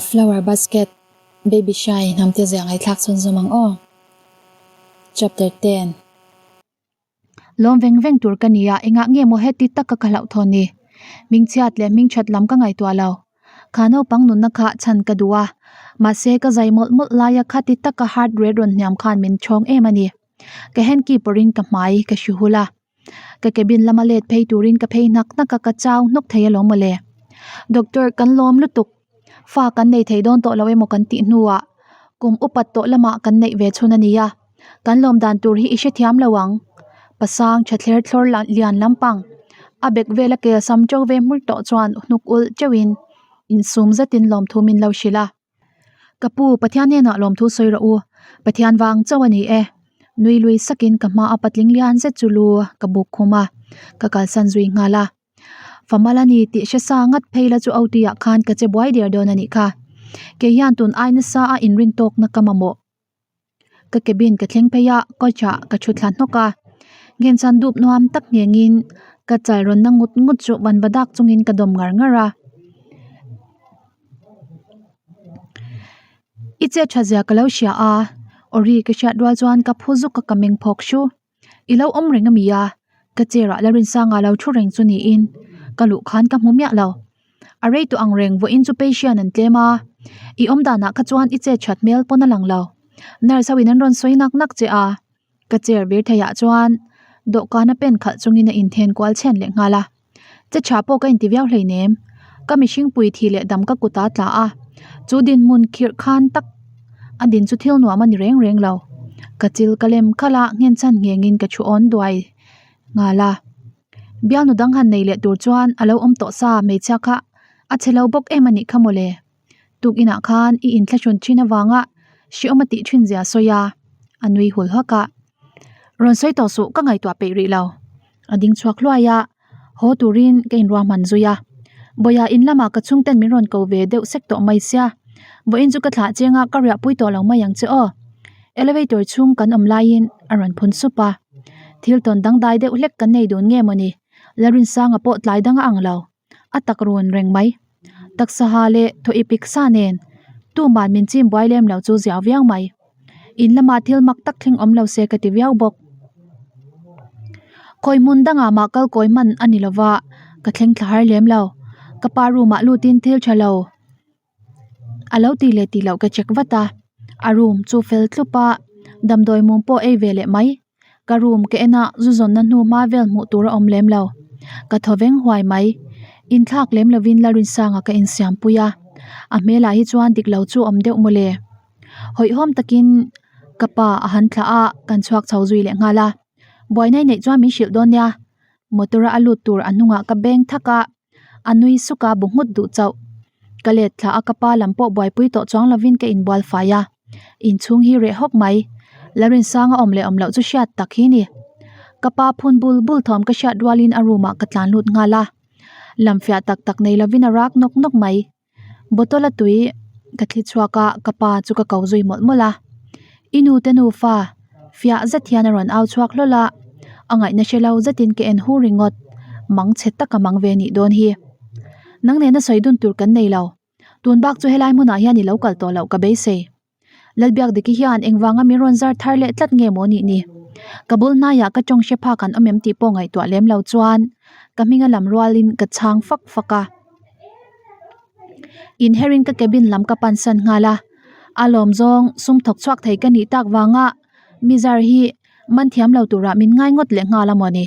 Flower basket baby shy hnam te zia ngaihthlak chhun zawm ang aw. Chapter 10. Lawm veng veng tur ka nia engah nge maw heti taka ka hlauh thawn ni? Hmingchhiat leh hmingthat lam ka ngaihtuah lo. Kha naupang nunna kha chhan ka duh a, mahse ka zai mawlh mawlh laia khati taka heart rate rawn hniam khan min chhawng em a ni. Ka hanky pawrhin ka hmai ka hri hul a. Ka cabin lama let phei turin ka phei hnak hnak a, ka chau hnawk thei alawm mawle. Doctor kan lawm lutuk. Fa kan nei thei dawn tawh lo emaw kan tih hnuah kum upat tawh lamah kan neih ve chhun a nia. Kan lawm dan tur hi i hrethiam lo ang. Pasang tha thler thlawr lian lampang a bek vela kel sam to ve hmur tawh chuan hnuk ulh teuhin insum zetin lawmthu min lo hrilh a. Ka pu, Pathian hnenah lawmthu sawi rawh u. Pathian vang chauh a ni e. Nui lui sakin ka hma a patling lian zet chu lu ka buk khum a, ka kalsan zui nghal a. Famal a ni tih hre sa ngat phei la chu OT ah khan ka che buai der dawn a nih kha. Kei hian tun ai nasa a inrin tawkna ka mamawh. Ka cabin ka thleng phei a, couch ah ka thu thla hnawk a. Ngenchhan dup nuam tak nghengin ka chal rawn na ngut ngut chu vanva dak chungin ka dawm ngar ngar a. I chet tha zia ka lo hria a, Ori ka hriat rual chuan ka phu zuk a ka meng phawk hru. I lo awm reng a mi a, ka chair ah Larinsanga lo thu reng chu niin ka luh khan ka hmu miah lo. A rei tawh ang reng vawiin chu patient an tlem a, i awm danah kha chuan i chet that hmel pawn a lang lo. Nurse ho in an rawn sawi nak nak che a, ka chair vir theiah chuan dawhkan a pen khalh chungin a inthen kual chhen leh nghal a. Che tha pawh ka inti viau hleinem. Ka mihring pui thi leh dam ka kut a tla a, chu dinhmun khirh khan tak a din chu thil nuam a ni reng reng lo. Ka chil ka lem khalh a, nghenchhan nghengin ka thu awn duai nghal a. Bialnu dang han nei leh tur chuan a lo awm tawh sa hmeichhia kha a chhe lo bawk em a nih kha mawle. Tukinah khan i inthlahrun thin avanga hreawm a tih thin zia sawi a, a nui hul hawk a. Rawn sawi tawh suh ka ngaihtuah peih rih lo. A ding chhuak hluai a, haw turin ka inruahman zui a. Bawia in lamah ka chhungten min rawn ko ve deuh sek tawh mai sia. Vawiin chu ka thlah cheng a, ka riahpui tawh lo mai ang che aw. Elevator chhung kan awm laiin a rawn phun sup a. Thil tawn dangdai deuh hlek kan nei dun nge mawni? Lalrinsanga pawh tlai dang a ang lo. A tak rawn reng mai. Taksa ha leh thaw ipik sa nen tuman min chim buai lem lo chu ziah viau mai. In lamah thil mak tak thleng awm lo se ka ti viau bawk. Khawi hmun dangah mah kal kawi hman a ni lova ka thleng thla har lem lo. Ka pa room ah lutin thil tha lo a lo ti leh tih loh ka check vat a. A room chu fel tlup a damdawi mum pawh ei ve leh mai. Ka room ka en a zu zawnna hnu hma vel hmuh tur a awm lem lo. Ka thaw veng huai mai. Inthlak lem lovin Lalrinsanga ka insiam pui a. A hmelah hi chuan dik lo chu awm deuh mawle. Hawihhawm takin ka pa a han thlah a, kan chhuak chho zui leh nghal a. Buaina i neih chuan min hrilh dawn nia. Motor a a lut tur a hnungah ka beng thak a, a nui suk a bu nghut duh chauh. Ka let thlah a ka pa lam pawh buaipui tawh chuang lovin ka inbual fai a. Inchhung hi reh hawk mai. Larinsanga awm leh awm loh chu hriat tak hi ni. Ka pa phun bul bul thawm ka hriat rualin a room ah ka tlan lut nghal a. Lam fiah tak tak nei lovin a rak nawk nawk mai. Bottle a tui ka thli chhuak a ka pa chu ka ko zui mawlh mawlh a. I nu te nufa fiah zet hian a rawn au chhuak hlawl a. A ngaihna hre lo zetin ka en hu ringawt. Mang chhe taka mang ve nih dawn hi. Nang nena sawi dun tur kan nei lo. Tun bak chu helai hmunah hian i lo kal tawh loh ka beisei. Lalbiakdiki hian engvanga min rawn zar thar leh tlat nge maw nih ni? Ka bul hnaiah ka tawng hre phak an awm em tih pawh ngaihtuah lem lo chuan ka hminga lam rualin ka chhang fak fak a. Inherin ka cabin lam ka pansan nghal a, a lawm zawng sum thawk chhuak thei ka nih tak vanga mi zar hi man thiam lo turah min ngai ngawt leh nghal a maw ni?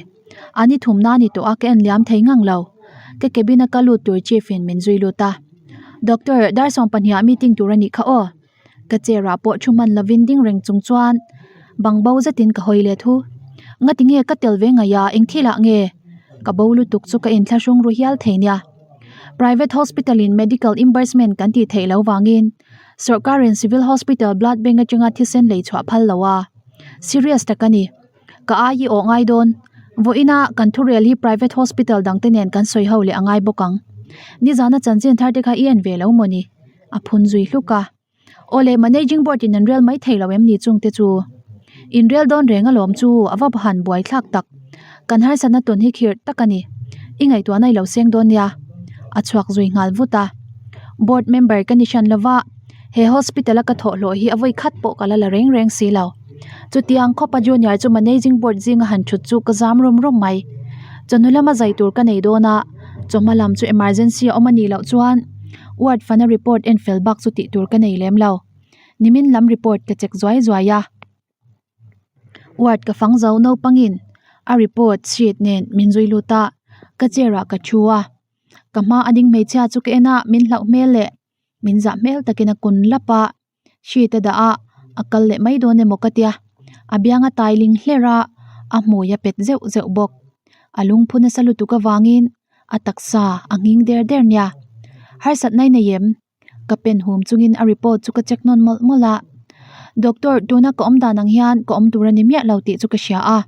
A ni thumna ni tawh a ka en liam thei ngang lo. Ka cabin a ka lut tur chief in min zui lut a. Doctor, dar 12 ah meeting tur a nih kha aw. Ka chair ah pawh thu hman lovin ding reng chung chuan bang bo zetin ka hawi let hu. Ngati nge ka tel ve ngaih a eng thil ah nge? Ka bo lutuk chu ka inthlahrung ru hial thei nia. Private hospital in medical imbursement kan tih theih lo vangin sawrkarin civil hospital blood bank atanga thisen lei chhuah phal lo a. Serious tak a ni. Ka ai i awh ngai dawn. Vawiina kan thurel hi private hospital dangte nen kan sawi ho leh a ngai bawk ang. Nizana chanchin thar te kha i en ve lo maw ni? A phun zui hluk a. Awle managing board in an rel mai thei lo em ni chung te chu? In rel dawn reng alawm chu a va han buai thlak tak. Kan harsatna tawn hi khirh tak a ni. I ngaihtuahna i lo seng dawn nia. A chhuak zui nghal vut a. Board member ka ni hran lova, he hospital a ka thawh hlawh hi a vawi khat pawh ka la la reng reng si lo. Chutiang khawpa junior chu managing board zinga han thut chu ka zam rum rum mai. Chawhnu lama zai tur ka nei dawn a, chawhma lam chu emergency a awm a nih loh chuan ward fana report en fel bak chu tih tur ka nei lem lo. Nimin lam report ka check zuai zuai a. Ward ka fang zo naupangin a report sheet nen min zui lut a, ka chair ah ka thu a. Ka hma a ding hmeichhia chu ka en a, min hlauh hmel leh min zah hmel takin a kun lap a, sheet a dah a, a kal leh mai dawn emaw ka tia. A biang a tai ling hler a, a hmui a pet zeuh zeuh bawk. A lungphu nasa lutuk avangin a taksa a nghing der der nia. Harsatna i nei em? Ka pen hum chungin a report chu ka check nawn mawlh mawlh a. Doctor, tuna ka awm dan ang hian ka awm tur a ni miah lo tih chu ka hria a.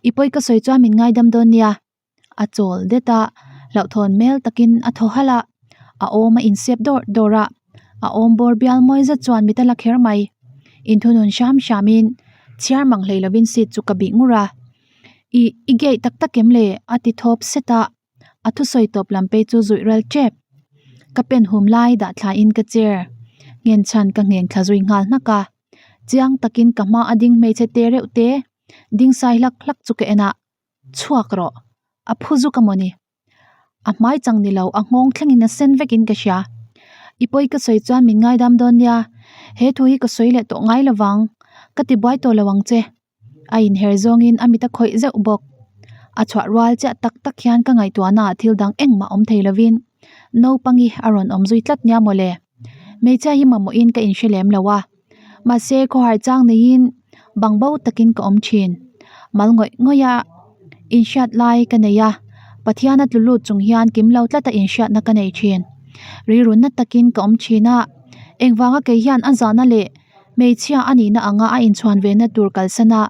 I pawi ka sawi chuan min ngaidam dawn nia. A chawl det a, hlauhthawn hmel takin a thaw halh a. A awm a insep dawrh dawrh a. A awm bawr bial mawi zet chuan mit a la kher mai. Inthunun hram hramin chhiar mang hlei lovin seat chu ka bih ngur a. I, i gate tak tak em le? a ti thawp set a. A thusawi tawp lam pei chu zuih ral tep. Ka pen hum lai dah thla in ka chair nghen chhan ka ngheng thla zui nghal hnak a. Chiang takin ka hma a ding hmeichhe te reuh te ding sai hlak hlak chu ka en a, chhuak rawh. A phu zuk amawni. A hmai chang ni lo a nghawng thlengin a sen vekin ka hria. I pawi ka sawi chuan min ngaidam dawn nia, he thu hi ka sawi leh tawh ngai lovang, ka ti buai tawh lo ang che. A inher zawngin a mit a khawih zeuh bawk. A chhuah rual chiah tak tak hian ka ngaihtuahna ah thil dang engmah awm thei lovin naupangi a rawn awm zui tlat nia mawle. Hmeichhia hi mamawhin ka inhre lem lo a, mahse khawhar chang neiin bangbo takin ka awm thin. Mal ngawih ngawih a inhriat lai ka nei a, Pathian a tlu lut chung hian kim lo tlata inhriatna ka nei thin. Rilru na takin ka awm thin a, engvanga kei hian a zahna leh Hmeichhia a nihna anga a inchhuan ve na tur kalsan a,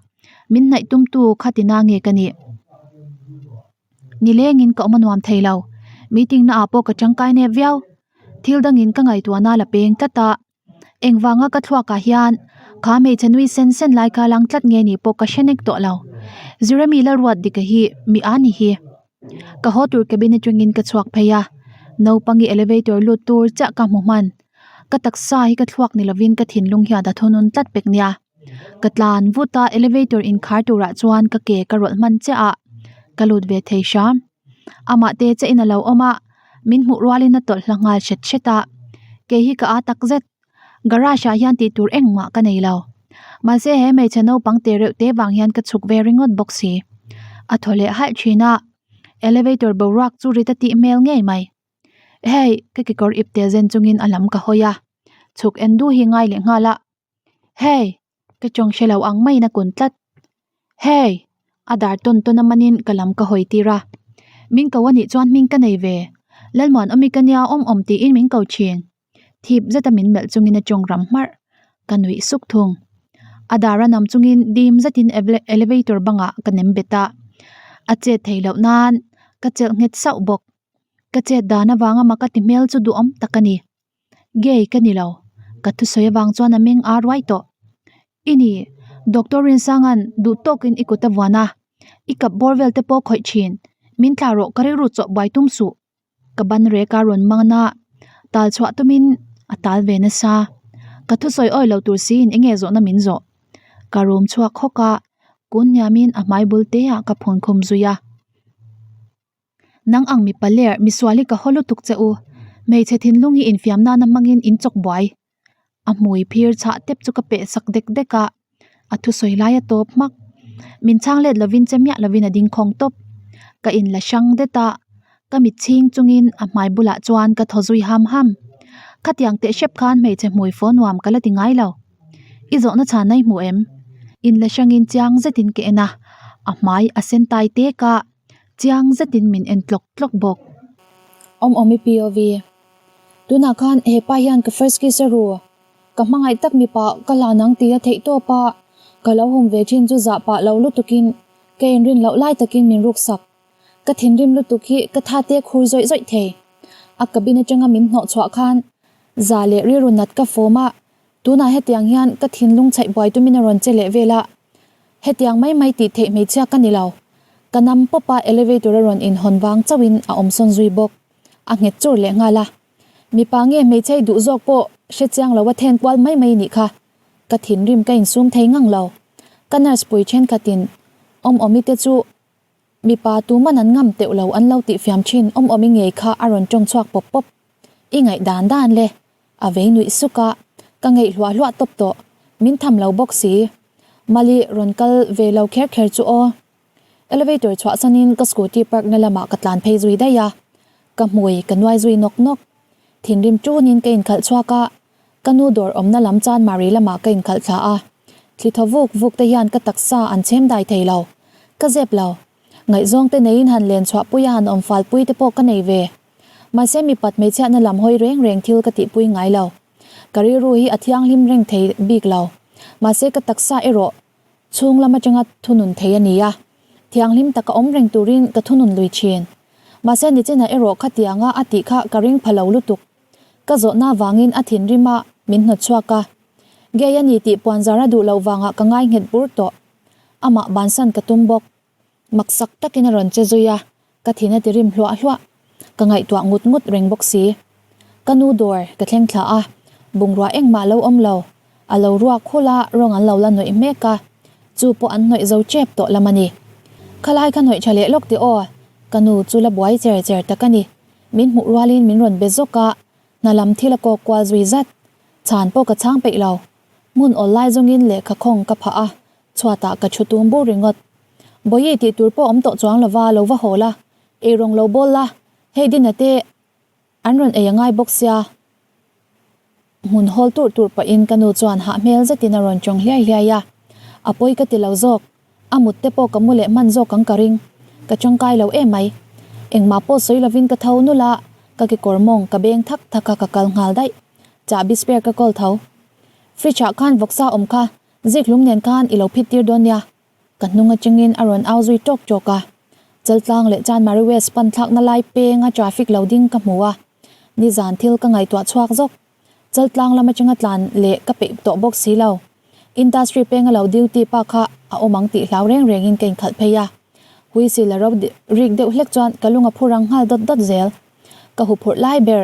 min hnaih tumtu kha ti na nge ka nih? Nilengin ka awm a nuam thei lo. Meeting na ah pawh ka tangkai nep viau. Thil dangin ka ngaihtuahna la peng tlat a. Engvanga ka thluak ah hian kha hmeichhe nui sen sen lai kha lang tlat nge nih pawh ka hre nek tawh lo. Jeremy Lalruatdika hi mi a ni hi. Ka haw tur cabin atangin ka chhuak phei a, naupang i elevator lut tur chiah ka hmu hman. Ka taksa hi ka thluak ni lovin ka thinlung hian a thunun tlat pek nia. Ka tlan vut a elevator inkhar turah chuan ka ke ka rawlh hman chiah a, ka lut ve thei hram. Amah te chiah in a lo awm a, min hmuh rualin a tawlh hla nghal hret hret a, kei hi ka aa takzet. Garage ah hian tih tur engmah ka nei lo. Mahse he hmeichhe naupang te reuh te vang hian ka chhuk ve ringawt bawk si. A thaw leh halh thin a, elevator boruak chu rit a tih hmel ngei mai. Hei, ka kekawr ip te zen chungin a lam ka hawi a, chhuk en duh hi ngai leh nghal a. Hei, ka tawng hre lo ang maiin a kun tlat. Hei, a dar tawn tawn a manin ka lam ka hawi tir a. Min ko anih chuan hming ka nei ve. Lalmuan awmi ka nia awm awm tiin min ko thin. Thip zeta min melh chungin a tawng ram hmarh. Ka nuih suk thung. A dar a nam chungin dim zetin elevator bangah ka nem bet a. A chet theih loh nan ka chelh nghet sauh bawk. Ka chet dan avanga mak a ti hmel chu duhawm tak a ni. Gay ka ni lo. Ka thusawi avang chuan a meng ar ruai tawh. I ni, Doctor Rinsanga'n duh tawkin i kut a vuan a. I kap bawr vel te pawh khawih thin. Min thlah rawh ka rilru chawh buai tum suh. Ka ban rek a rawn mang na, tal chhuah tumin a tal ve nasa. Ka thusawi awi lo tur siin enge zawhna min zawh. Ka rum chhuak hawk a, kun hniamin a hmai bul te ah ka phun khum zui a. Nang ang mipa ler misual hi ka haw lutuk che u. Hmeichhe thinlung hi infiam nana hmangin in chawk buai. A hmui phir chhah tep chu ka peh sak dek dek a, a thusawi lai a tawp hmak. Min chhang let lovin che miah lovin a ding khawng tawp. Ka in la hrang det a, ka mit chhing chungin a hmai bulah chuan ka thaw zui ham ham. Khatiang teh hrep khan hmeichhe hmui faw nuam ka la ti ngai lo. I zawhna chhan a i hmu em? In la hrangin chiang zetin ka en a, a hmai a sen tai tek a, chiang zetin min en tlawk tlawk bawk. Awm awm i POV. Tunah khan he pa hian ka first kiss a ru. Ka hmangaih tak mipa ka hlan ang tih a theih tawp a, ka lo hum ve thin chu zah pah lo lutukin ka inrin loh lai takin min ruk sak. Ka thinrim lutuk hi ka tha te khur zawih zawih thei. A cabin atanga min hnawh chhuah khan za leh rilru nat ka fawm a, tunah hetiang hian ka thinlung chhaih buai tumin a rawn che leh vel a. Hetiang mai mai tih theih hmeichhia ka ni lo. Ka nam pawp a elevator a rawn inhawn vang chauhin a awm sawn zui bawk. A nghet chur leh nghal a. Mipa nge hmeichhe i duh zawk pawh hre chiang lo a then kual mai mai nih kha. Ka thinrim ka insum thei ngang lo. Ka nurse pui thenkhatin awm awmi te chu mipa tuman an ngam teuh lo an lo tih fiam thin awm awmi ngei kha a rawn tawng chhuak pawp pawp. I ngaih dan dan le. A vei nuih suk a, ka ngeih hluah hluah tawp tawh. Min tham lo bawk si. Mali rawn kal ve lo kher kher chu aw. Elevator chhuah sanin ka scooty park na lamah ka tlan phei zui daih a, ka hmui ka nuai zui nawk nawk. Thinrim tunin ka inkhalh chhuak a, ka nu dawr awmna lam chuan Mari lamah ka inkhalh thla a. Thli thaw vuk vuk te hian ka taksa an chhem dai thei lo. Ka zep lo. Ngaihzawng te neiin han len chhuah pui a han awm fal pui te pawh ka nei ve. Mahse mipat hmeichhiatna lam hawi reng reng thil ka tihpui ngai lo. Ka rilru hi a thianghlim reng thei bik lo. Mahse ka taksa erawh Chhung lam atanga thunun thei a ni a, thianghlim taka awm reng turin ka thunun lui thin. Mahse nichinah erawh khatianga a tih kha ka ring pha lo lutuk. Ka zawhna vangin a thinrim a, min hnawt chhuak a. Gay a ni tih puanzar a duh loh vangah ka ngai nghet bur tawh. Amah bansan ka tum bawk. Maksak takin a rawn che zui a, ka thin a ti rim hluah hluah. Ka ngaihtuah ngut ngut reng bawk si. Ka nu dawr ka thleng thla a, bungrua engmah lo awm lo. A lo ruak khul a, rawng an lo la hnawih mek a, chu pawh an hnawih zo tep tawh lam a ni. Khalai ka hnawih tha leh lawk tih aw, ka nu chu la buai cher cher tak a ni. Min hmuh rualin min rawn be zawk a, hna lam thil a kawk kual zui zat. Chhan pawh ka chhang peih lo. Hmun awl lai zawngin lehkha khawng ka phah a, Chhuatah ka thu tum bur ringawt. Bawihi tih tur pawh awm tawh chuang lova lo va haw la, ei rawng lo bawl la, hei dinner te an rawn ei a ngai bawk sia. Hmun hawl tur tur pahin ka nu chuan hah hmel zetin a rawn tawng hliai hliai a. A pawi ka ti lo zawk, a mut te pawh ka mu leh hman zawk ang ka ring. Ka tangkai lo em mai. Engmah pawh sawi lovin ka tho nul a, ka kekawr mawng ka beng thak thak a ka kal nghal daih. Chahbi spare ka kawl tho. Fridge ah khan vawksa awm kha Zikhlum nen khan i lo phit tir dawn nia. Ka hnung atangin a rawn au zui tawk tawk a. Chaltlang leh Chanmari West pan thlakna lai penga traffic lo ding ka hmu a. Nizan thil ka ngaihtuah chhuak zawk. Chaltlang lam atanga tlan leh ka peih tawh bawk si lo. Industry penga lo duty pa kha a awm ang tih hlau reng rengin ka inkhalh phei a. Whistle a ro rik deuh hlek chuan ka lung a phu rang nghal dawt dawt zel. Ka huphurh lai ber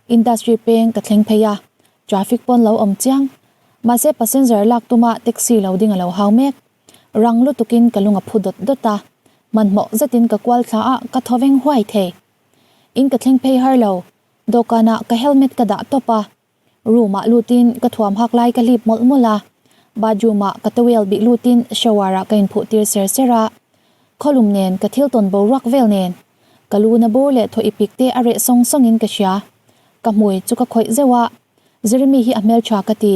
Industry peng ka thleng phei a. Traffic pawn lo awm chiang. Mahse passenger lak tuma taxi lo ding a lo hau mek. Rang lutukin ka lung a phu dawt dawt a. Hmanhmawh zetin ka kual thla a, ka thaw veng huai thei. In ka thleng phei har lo. Dawhkanah ka helmet ka dah tawp a. Room ah lutin ka thuam hak lai ka hlip mawlh mawlh a. Bathroom ah ka towel bih lutin shower ah ka inphuh tir ser ser a. Khawlum nen ka thil tawn boruak vel nen. Ka lu na bur leh thaw ipik te a reh sawng sawngin ka hria. Ka hmui chu ka khawih zeuh a, Jeremy hi a hmeltha ka ti.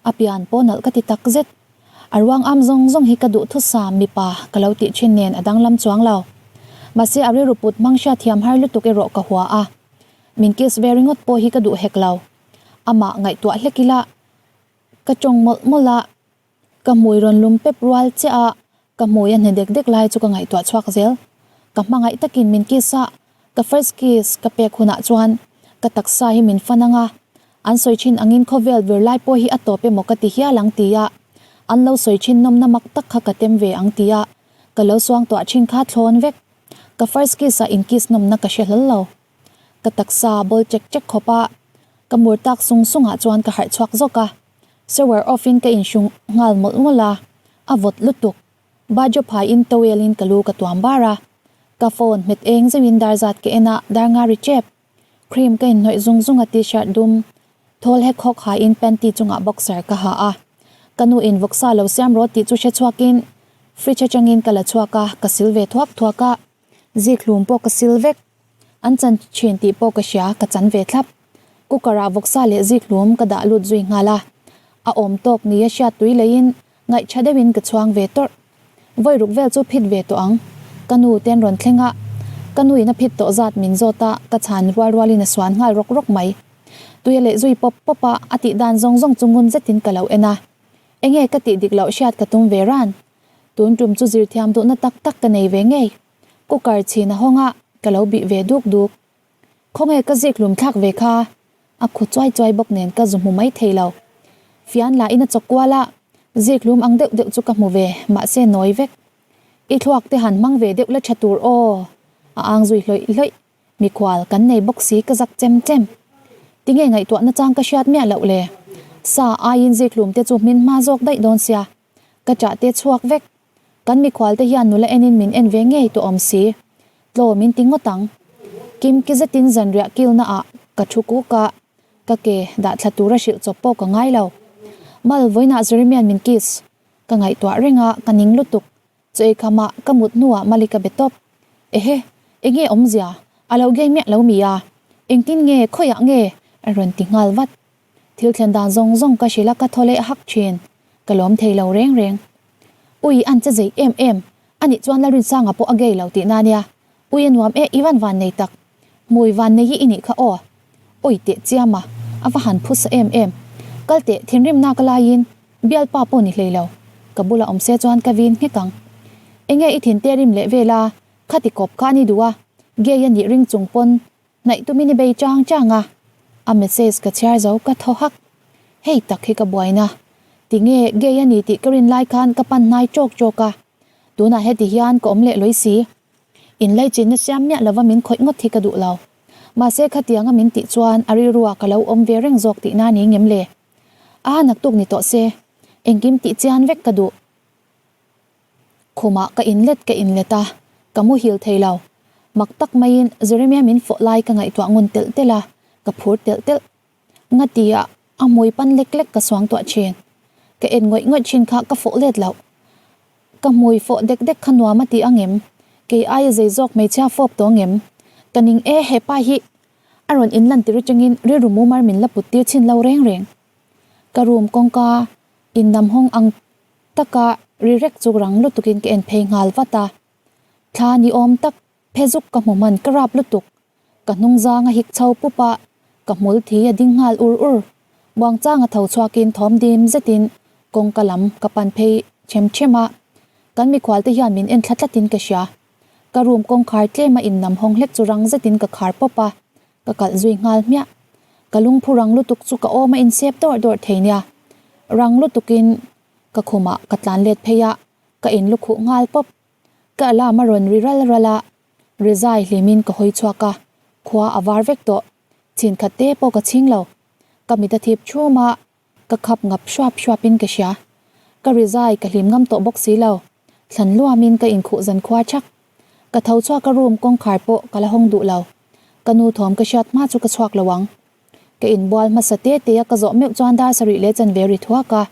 A pian pawh nalh ka ti tak zet. A ruang am zawng zawng hi ka duh thusam mipa ka lo tih thin nen a danglam chuang lo. Mahse a rilru put hmang hriatthiam har lutuk erawh ka hua a. Min kiss ve ringawt pawh hi ka duh hek lo. Amah ngaihtuah hlek ila ka tawng mawlh mawlh a. Ka hmui rawn lum pep rual chiah a, ka hmui a hne dek dek lai chu ka ngaihtuah chhuak zel. Ka hmangaih takin min kiss a, ka first kiss ka pek hunah chuan ka taksa hi min fan ang a, an sawi thin angin khawvel vir lai pawh hi a tawp emaw ka ti hial ang tia, an lo sawi thin nawmna mak tak kha ka tem ve ang tia ka lo suangtuah thin kha thlawn vek. Ka first kiss ah in kiss nawmna ka hre hlawl lo. Ka taksa bawl chek chek khawp a, ka mur tak sung sung ah chuan ka harh chhuak zawk a. Shower off in ka inhrung nghal mawlh mawlh a, a vawt lutuk. Bajo phaiin towel in ka lu ka tuam bar a. Ka phone hmet eng zeuhin dar zat ka en a, dar nga ri tep. Cream ka inhnawih zung zung a t-shirt dum thawl hek hawk haiin panty chungah boxer ka ha a. Ka nu in vawksa lo siam rawh tih chu hre chhuakin fridge atangin ka la chhuak a, ka sil ve thuak thuak a. Zik hlum pawh ka sil vek. An chan thin tih pawh ka hria, ka chan ve thlap. Cooker ah vawksa leh zik hlum ka dah lut zui nghal a. A awm tawk ni a hriat tui leiin ngaihṭha deuhin ka chhuang ve tawrh. Vawi ruk vel chu phit ve tawh ang. Ka nu ten rawn thleng a, ka nuin a phit tawh zat min zawt a, ka chhan rual rualin a suan nghal rawk rawk mai. Tui a leh zui pawp pawp a, a tih dan zawng zawng chu ngun zetin ka lo en a. Enge ka tih dik loh hriat ka tum ve ran. Tun tum chu zirthiam duhna tak tak ka nei ve ngei. Cooker chhin a hawng a, ka lo bih ve duk duk. Khawnge ka zik hlum thlak ve kha? A khu chuai chuai bawk nen ka zu hmu mai thei lo. Fian lah in a chawk kual a, zik hlum ang deuh deuh chu ka hmu ve, mahse nawi vek. I thluak te han hmang ve deuh la tha tur aw! A ang zui hlawih hlawih. Mikhual kan nei bawk si ka zak chem chem. Tinge ngaihtuah nachang ka hriat miah loh le? Sa aiin zikhlum te chu hmin hma zawk daih dawn sia. Ka chah te chhuak vek. Kan mikhual te hian nula enin min en ve ngei tawh awm si. Tlaw min ti ngawt ang. Kim ki zetin zanriah kilna ah ka thu kuk a, ka ke dah thla tura hrilh chawp pawh ka ngai lo. Mal vawiinah Jeremian min kiss. Ka ngaihtuah reng a, ka ning lutuk. Chu eikham ah ka mut hnuah Mali ka be tawp. Ehe, enge awmzia? A lo gay miah lo mi a? Engtin nge, khawiah nge? A rawn ti nghal vat. Thil thlen dan zawng zawng ka hrilh a ka thaw leh hak thin. Ka lawm thei lo reng reng. Ui an che zei em em. Anih chuan Lalrinsanga pawh a gay lo tihna ania. Ui a nuam e i van van nei tak. Hmui van nei hi i nih kha aw. Ui teh chiam a, a va han phusa em em. Kal teh thinrimna ka laiin bialpa pawh ni hlei lo. Ka bula awm se chuan ka vin nghek ang. Enge i thin te rim leh vel a, khati kawp kha a ni duh a, gay a nih ring chung pawn Hnaih tumin i bei chang chang a, a message ka chhiar zo ka thaw hak. Hei tak hi ka buaina. Tinge gay a ni tih ka rin lai khan ka pan hnai chawk chawk a. Tunah heti hian ka awm leh lawih si. Inlaichinna siam miah lova min khawih ngawt hi ka duh lo. Mahse khatianga min tih chuan a rilruah ka lo awm ve reng zawk tihna ni ngem le. A naktuk ni tawh se. Engkim tih chian vek ka duh. Khumah ka inlet ka inlet a, ka muhil thei lo. Mak tak maiin Jeremia min fawh lai ka ngaihtuah ngun telh telh a, ka phur telh telh. Ngatia a hmui pan lek lek ka suangtuah thin. Ka en ngawih ngawih thin kha ka fawh let loh. Ka hmui fawh dek dek kha nuam a ti ang em? Kei aia zei zawk hmeichhia fawp tawh ang em? Ka ning e hepa hi! A rawn inlan tir atangin rilru mumar min la put tir chhin lo reng reng. Ka room kawngka innamhawng ang Taka ri rek chu rang lutukin ka en phei nghal vat a, thla ni awm tak phe zuk ka hmu hman ka rap lutuk, ka hnung zang a hik chho pup a, ka hmul thi a ding nghal ur ur, muangchang a tho chhuakin thawm dim zetin kawngka lam ka pan phei them them a, kan mikhual te hian min en thla tlatin ka hria, ka room kawngkhar tlem a innam hawng hlek chu rang zetin ka khar pawp a, Ka kalh zui nghal hmiah. Ka lungphu rang lutuk chu ka awm a insep dawrh dawrh thei nia. Rang lutukin ka khumah ka tlan let phei a, ka inlukhuh nghal pawp. Ka alarm a rawn ri ral ral a, rizai hlimin ka hawi chhuak a, khua a var vek tawh. Chhin khat te pawh ka chhing lo. Ka mit a thip chhum a, ka khap ngap hruap hruapin ka hria. Ka rizai ka hlim ngam tawh bawk si lo. Thlan luamin ka inkhuh zan khua chak. Ka tho chhuak a room kawngkhar pawh ka la hawng duh lo. Ka nu thawm ka hriat hma chu ka chhuak lo ang. Ka inbual hmasa te te a ka zawh meuh chuan dar sarih leh chanve ri thuak a.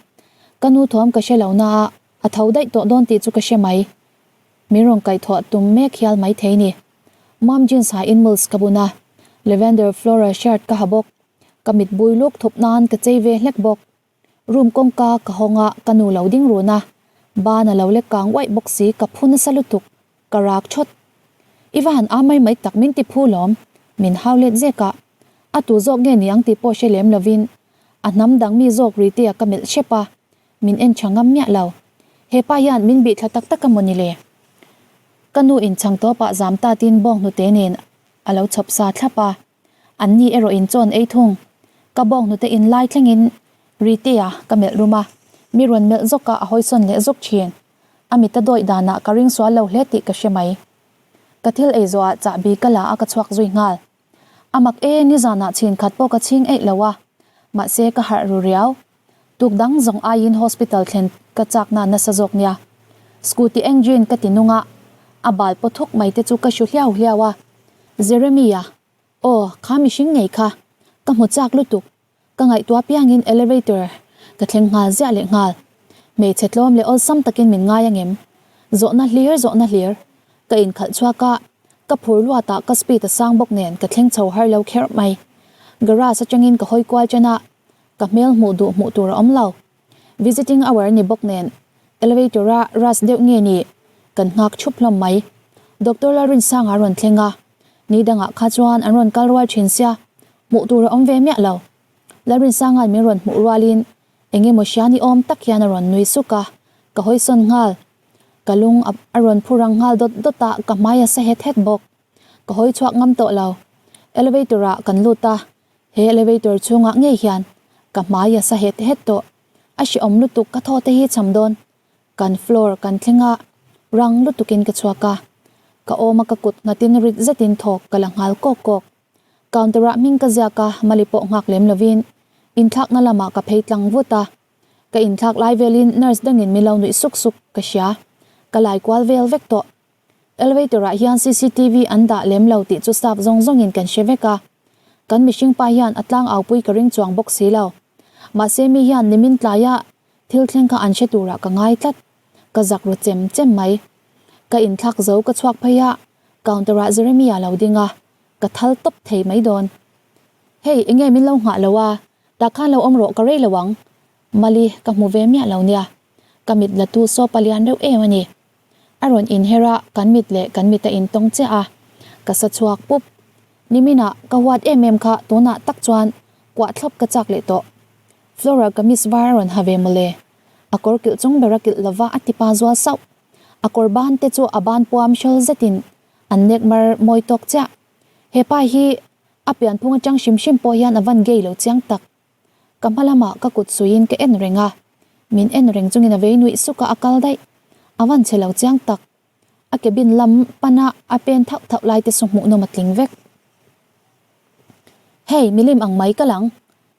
Ka nu thawm ka hre lo na a, a tho daih tawh dawn tih chu ka hre mai. Min rawn kaihthawh tum mek hial mai thei ni. Mom jeans ha in muls ka bun a, lavender floral shirt ka ha bawk. Ka mit bui luk thup nan ka chei ve hlek bawk. Room kawngka ka hawng a, ka nu lo ding run a, ban a lo lek kang uaih bawk si, ka phu nasa lutuk, ka rak thawt. I va han a mai mai tak min ti phu lawm, min hau let zek a, a tu zawk nge ni ang tih pawh hre lem lovin a hnam dang mi zawk ri te a ka melh hrep a, min en tha ngam miah lo. Hepa hian min bih thla tak tak a maw ni le? Ka nu in chhang tawpah zam tatin bawng hnute nen a lo chhawp sa thlap a. An ni erawh in chawn ei thung. Ka bawng hnute in lai thlengin Ritea ka melh rum a, mi rawn melh zawk a a hawisawn leh zawk thin. A mit a dawih danah ka ring sual lo hle tih ka hre mai. Ka thil ei zawhah chahbi ka la a ka chhuak zui nghal. A mak e, nizanah chhin khat pawh ka chhing eih lo a, mahse ka harh ru riau. Tuk dang zawng aiin hospital thlen ka chakna nasa zawk nia. Scooty engine ka ti nung a, a bal paw thuk mai te chu ka hru hliau hliau a. Jeremy-a, Aw, kha mihring ngei kha. Ka hmu chak lutuk. Ka ngaihtuah piangin elevator ka thleng nghal ziah leh nghal. Hmeichhe tlawm leh awlsam takin min ngai angem? Zawhna hlir zawhna hlir. Ka inkhalh chhuak a, ka phur luatah ka speed a sang bawk nen ka thleng chho har lo kherh mai. Garage atangin ka hawi kual chen a, ka hmel hmuh duh hmuh tur a awm lo. Visiting hour ni bawk nen elevator a rush deuh nge ni kan nghak thup hlawm mai. Doctor Lalrinsanga rawn thleng a, ni dangah kha chuan an rawn kal rual thin sia, hmuh tur a awm ve miah lo. Lalrinsanga'n min rawn hmuh rualin eng emaw hria ni awm tak hian a rawn nui suk a, ka hawisawn nghal. Ka lung a rawn phu rang nghal dawt dawt a, ka hmai a sa het het bawk. Ka hawi chhuak ngam tawh lo. Elevator ah kan lut a, he elevator chhungah ngei hian ka hmai a sa het het tawh. A hrehawm lutuk ka thaw te hi cham dawn. Kan floor kan thleng a, rang lutukin ka chhuak a. Ka awm a ka kut nghatin rit zetin thawk ka la nghal kawk kawk. Counter ah hming ka ziak a, Mali pawh nghak lem lovin inthlakna lamah ka phei tlang vut a. Ka inthlak lai velin nurse dangin min lo nuih suk suk ka hria. Ka lai kual vel vek tawh. Elevator ah hian cctv an dah lem lo tih chu staff zawng zawngin kan hre vek a. Kan mihring pa hian a tlang aupui ka ring chuang bawk si lo. Mahse mi hian nimin tlaia thil thleng kha an hre turah ka ngai tlat. Ka zak ru chem chem mai. Ka inthlak zo ka chhuak phei a, counter ah Jeremy-a lo ding a, ka thal tawp thei mai dawn. Hey, enge min lo nghah lo a, tah khan lo awm rawh ka rei lo ang. Mali, ka hmu ve miah lo nia. Ka mit la tu saw palian reuh em a ni. A rawn inher a, kan mit leh kan mit a intawng chiah a, ka sa chhuak pup. Niminah ka huat em em kha tunah tak chuan kuah thlawp ka chak leh tawh. Flora kamis var a rawn ha ve mawle. A kawr kilh chung ber a kilh lova a tipa zual sauh. A kawr ban te chu a ban puam hrawl zetin an nek mar mawi tawk chiah. He pa hi a pianphung atang hrim hrim pawh hian a van gay lo chiang tak. Ka hma lamah ka kut suiin ka en reng a, min en reng chungin a vei nuih suk a a kal daih. A van chhe lo chiang tak. A cabin lam pana a pen thauh thauh lai te chu hmuhnawm a tling vek. Hey, milim ang mai ka lang.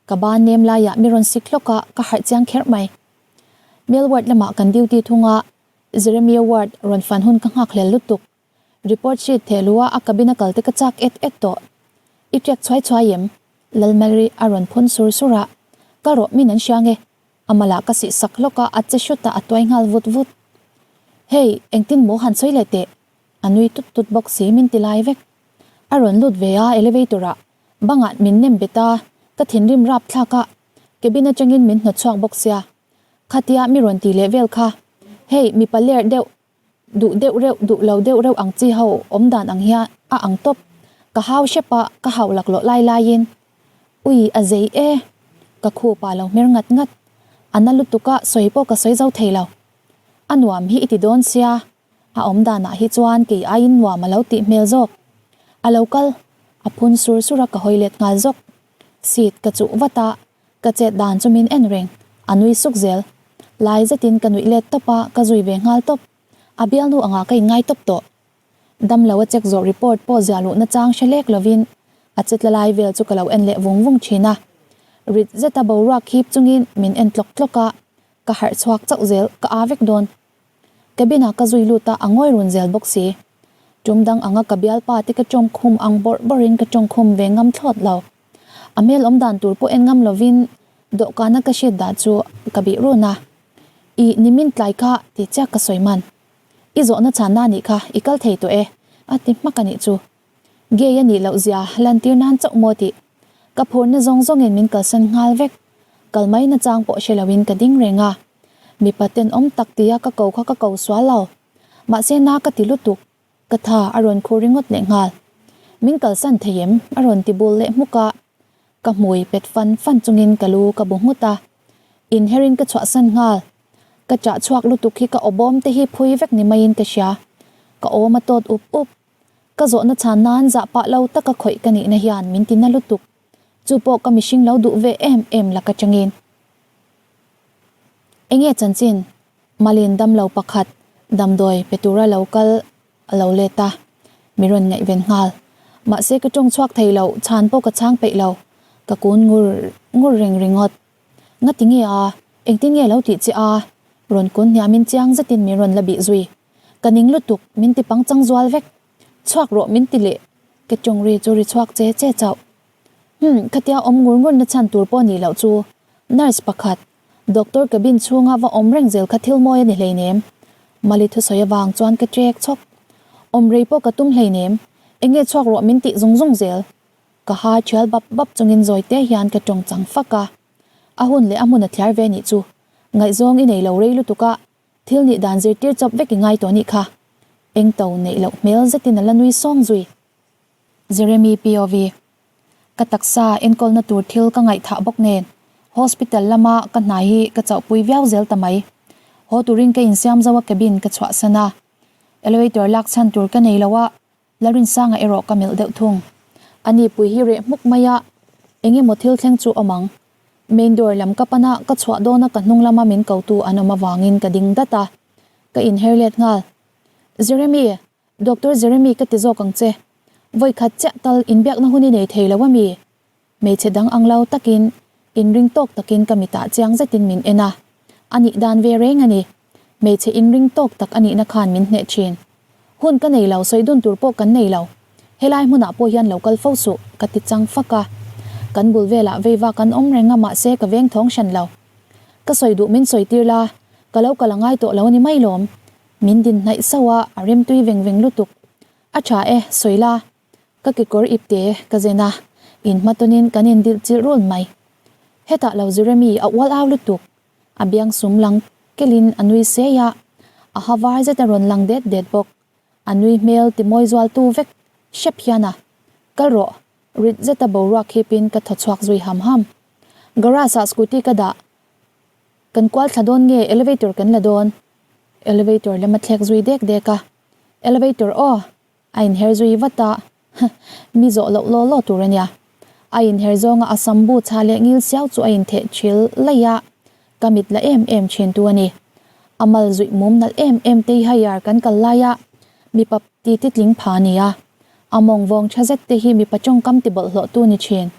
Ka ban nem laiah mi rawn sik hlawk a, ka harh chiang kherh mai. Male ward lamah kan duty thung a, Jeremia ward rawn fan hun ka nghak hlel lutuk. Report sheet theh luh a a cabin a kal te ka chak et et tawh. I ṭek chhuai chhuai em? Lalmary a rawn phun sur sur a, Ka rawh min an hria nge? A malah ka sih sak hlawk a, a che hrut a, a tuai nghal vut vut. Hey, engtin maw han sawi leh teh? A nui tut tut bawk si min ti lai vek. A rawn lut ve a elevator ah bangah min nem bet a, ka thinrim rap thlak a, cabin atangin min hnawt chhuak bawk sia. Khatia mi rawn ti leh vel kha. Hey, mipa ler deuh Duh deuh reuh, duh lo deuh reuh ang chi ho awm dan ang hian a ang tawp. Ka hau hrep a, ka hauh laklawh lai laiin. Ui, a zei e! Ka khup ah lo hmer ngat ngat. A na lutuk a, sawi pawh ka sawi zo thei lo. A nuam hi i ti dawn sia, a awm danah hi chuan kei aiin nuam a lo tih hmel zawk. A lo kal, a phun sur sur a ka hawi let nghal zawk. Seat ka chuh vat a, Ka chet dan chu min en reng, a nui suk zel. Lai zetin ka nuih let tawp a, ka zui ve nghal tawp. A bialnu angah ka inngai tawp tawh. Damlo a check zawh report pawh ziah luhna chang hre lek lovin a che tla lai vel chu ka lo en leh vung vung thin a. Rit zeta boruak khip chungin min en tlawk tlawk a, ka harh chhuak chauh zel, ka aa vek dawn. Cabin ah ka zui lut a, a ngawi run zel bawk si. Tum dang anga ka bialpa te ka tawng khum ang bawrh bawrhin ka tawng khum ve ngam thlawt lo. A hmel awm dan tur pawh en ngam lovin dawhkana ka hriat dah chu ka bih run a. I nimin tlai kha ti chiah ka sawi man. I zawhna chhanna anih kha i kal thei tawh e a ti hmak anih chu. Gay anih loh zia lantir nan chauh maw tih. Ka phurna zawng zawngin min kalsan nghal vek. Kal mai na chang pawh hre loin ka ding reng a. Mipa tenawm tak tia ka ko kha ka ko sual lo. Mahse na ka ti lutuk. Ka tha a rawn khur ringawt leh nghal. Min kalsan thei em? a rawn ti bul leh hmuk a. Ka hmui pet fan fan chungin ka lu ka bu nghut a. Inherin ka chhuahsan nghal. Ka chah chhuak lutuk hi ka awbawm te hi phui vek ni maiin ka hria. Ka awm a tawt up up. Ka zawhna chhan nan zah pah lo taka khawih ka nihna hian min ti na lutuk. Chu pawh ka mihring lo duh ve em em laka changin. Enge chanchin? Malin damlo pakhat damdawi pe tura lo kal a lo let a, mi rawn ngaihven nghal. Mahse ka tawng chhuak thei lo, chhan pawh ka chhang peih lo. Ka kun ngur ngur reng ringawt. Ngati nge a? Engtin nge lo tih che a? Rawn kun hniamin chiang zetin min rawn la bih zui. Ka ning lutuk, min ti pangchang zual vek. Chhuak rawh min ti leh. Ka tawng ri chu ri chhuak che che chauh. Umm, khatia awm ngur ngur na chhan tur pawh nih loh chu. Nurse pakhat, Doctor cabin chhunga va awm reng zel kha thil mawi a ni hleinem. Mali thusawi avang chuan ka ṭek chhawk. Awm rei pawh ka tum hleinem. Enge chhuak rawh min tih zung zung zel. Ka ha ṭhial bap bap chungin zawi te hian ka ṭawng chang fak a. A hun leh a hmun a thliar ve nih chu. Ngaihzawng i nei lo rei lutuk a, thil nih dan zirtir chawp vek i ngai tawh nih kha. Eng to neih loh hmel zetin a la nui sawng zui. Jeremy POV. Ka taksa enkawlna tur thil ka ngaihthah bawk nen hospital lama ka hna hi ka chauhpui viau zel ta mai. Haw turin ka insiam zo a cabin ka chhuahsan a. Elevator lak chhan tur ka nei lo a, Lalrinsanga erawh ka melh deuh thung. A nipui hi reh hmuk mai a, eng emaw thil thleng chu awm ang. Main door lam ka pan a, ka chhuah dawn a ka hnung lama min kotu an awm avangin ka ding dat a. Ka inher let nghal. Jeremy! Doctor Jeremy ka ti zawk ang che. Vawikhat chiah tal inbiakna hun i nei thei lo a mi? Hmeichhe dang ang lo takin, inring tawk takin ka mitah chiang zetin min en a. A nih dan ve reng a ni. Hmeichhe inring tawk tak a nihna khan min hneh thin. Hun ka nei lo, sawi dun tur pawh kan nei lo. Helai hmunah pawh hian lo kal fo suh, ka ti chang fak a. Kan bul velah veiva kan awm reng a mahse ka veng thawng hran lo. Ka sawi duh min sawi tir la, ka lo kal a ngai tawh lo a ni mai lawm. Min din hnaih sauh a, a rimtui veng veng lutuk. A tha e, sawi la. Ka kekawr ipte ka zen a, in hmatawnin kan indilh chilh run mai. Hetah lo Ziremi a ual au lutuk. A biang sum lang kelin a nui sei a, a ha var zet a rawn lang det det bawk. A nui hmel ti mawi zual tu vek hrep hian a kal rawh, rit zeta boruak hipin ka thaw chhuak zui ham ham. Garage ah scooty ka dah, kan kual thla dawn nge elevator kan la dawn? Elevator lam a thlek zui dek dek a, Elevator aw! A inher zui vat a, huh, mi zawh loh law law tur a nia. A inher zawnga a sam bu chha leh ngil siau chu a intheh thil laih a, ka mit la em em thin tu a ni. A mal zuih mum nalh em em te hi haiar kan kal lai a, mipa ti ti tling pha a ni a. A mawng vawng tha zet te hi mipa tawngkam ti bawlhhlawh tu ni thin.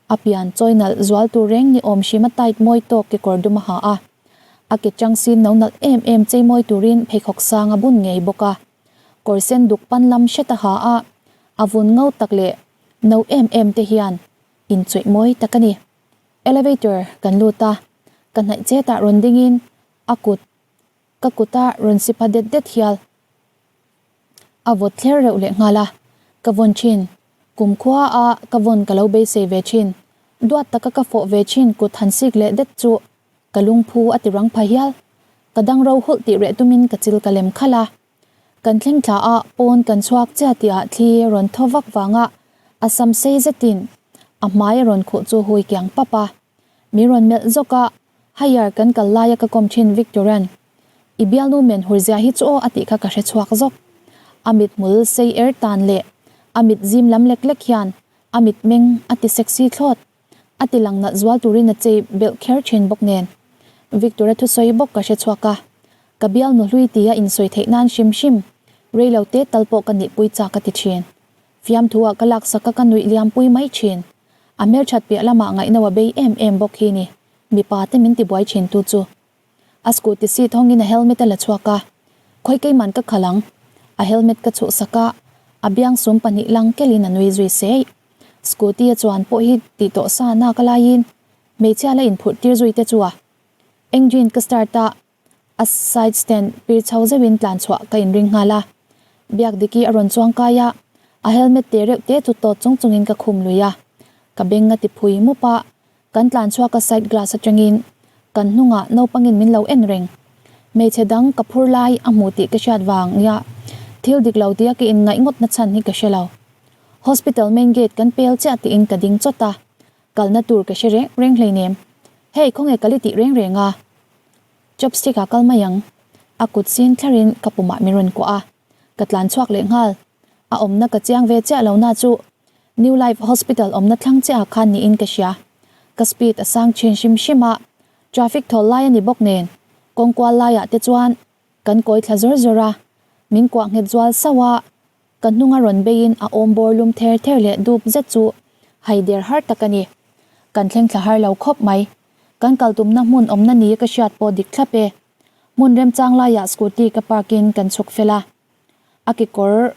A pian chawi nalh zual tur reng ni awm hrim a tight mawi tawk kekawr dum a ha a. A ke chang sin no nalh em em chei mawi turin pheikhawk sang a bun ngei bawk a. Kawr sen duk pan lam hret a ha a, a vun ngo tak leh no em em te hian inchawih mawi tak a ni. Elevator kan lut a, ka hnaih chetah rawn dingin a kut ka kuta rawn si pha det det hial a vawt thler reuh leh nghal a, ka vawn thin. Kumkhua a ka vawn ka lo beisei ve thin. Duat taka ka fawh ve thin kut han sik leh det chu Ka lungphu a ti rang pha hial. Ka dang ro hulh tih reh tumin ka chil ka lem khalh a. Kan thleng thla a, pawn kan chhuak chiah tihah thli rawn thaw vak vanga a sam sei zetin a hmai a rawn khuh chu hui kiang pap a. Mi rawn melh zawk a, higher kan kal laia ka kawm thin Victoran i bialnu men hur zia hi chu aw a tih kha ka hre chhuak zawk. A mithmul sei er tan leh a mit zim lam lek lek hian a mitmeng a ti sexy thlawt. A ti lang nalh zual turin a chei belh kher thin bawk nen. Victor-a thusawi bawk ka hre chhuak a, ka bial nu hlui tia insawi theih nan hrim hrim rei lo te tal pawh ka nihpui chak a ti thin. Fiamthu-ah ka laksak a ka nuih liampui mai thin. A hmelthat piah lamah ngaihno a bei em em bawk hi ni, mipa te min tibuai thin tu chu. A scooty seat hawngin a helmet a la chhuak a, Khawi keiman ka khalh ang. A helmet ka chhuhsak a, a biangsum pahnih lang kelin a nui zui sei. Scooty a chuan pawh hi tih tawh sa nak a laiin hmeichhia la inphurh tir zui te chu a engine ka start a, a side stand pir chho zeuhin tlan chhuah ka inring nghal a. Biakdiki a rawn chuang kai a, a helmet te reuh te chu tawt chung chungin ka khum lui a, ka beng a ti phui mup a, kan tlan chhuak a side glass atangin kan hnungah naupangin min lo en reng. Hmeichhe dang ka phur lai a hmu tih ka hriat vang nia thil dik lo tia ka inngaih ngawt na chhan hi ka hre lo. Hospital main gate kan pel chiah tiin ka ding chawt a, kalna tur ka hre reng reng hleinem. Hei khawnge kal i tih reng reng a? Chopstick ah kal mai ang. A kut sin thlarin ka pumah min rawn kuah a, ka tlan chhuak leh nghal. A awmna ka chiang ve chiah lo na chu New Life Hospital awmna thlang chiah ah khan niin ka hria. Ka speed a sang thin hrim hrim a, traffic thawl lai a ni bawk nen kawngkual laiah te chuan Kan kawi thla zawr zawr a, min kuah nghet zual sauh a, ka hnunga rawn beiin a awm bawr lum ther ther leh dup zet chu hai der har tak a ni. Kan thleng thla har lo khawp mai. Kan kal tumna hmun awmna ni ka hriat pawh dik thlap e. Hmun remchang laiah scooty ka park in kan chhuk fel a. A kekawr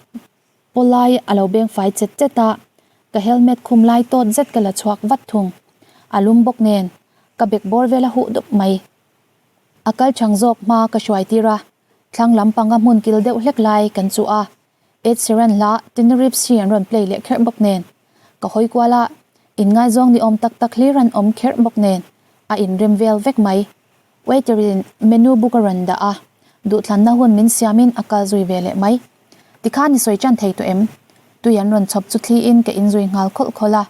paw lai a lo beng fai chet chet a, ka helmet khum lai tawt zet ka la chhuak vat thung. A lum bawk nen, ka bek bawr vel a huh dup mai. A kal chang zawk hma ka hruai tir a, thlang lampanga hmun kil deuh hlek lai kan chuh a, Ed Sheeran hla Tenerife Sea an rawn play leh kherh bawk nen, ka hawi kual a, inngaizawng ni awm tak tak hlir an awm kherh bawk nen, a inrem vel vek mai. Waiter in menu book a rawn dah a, duhthlanna hun min siamin a kal zui ve leh mai. Tikhan i sawi tan thei tawh em? Tui an rawn chhawp chu thliin ka inzui nghal khawlh khawlh a.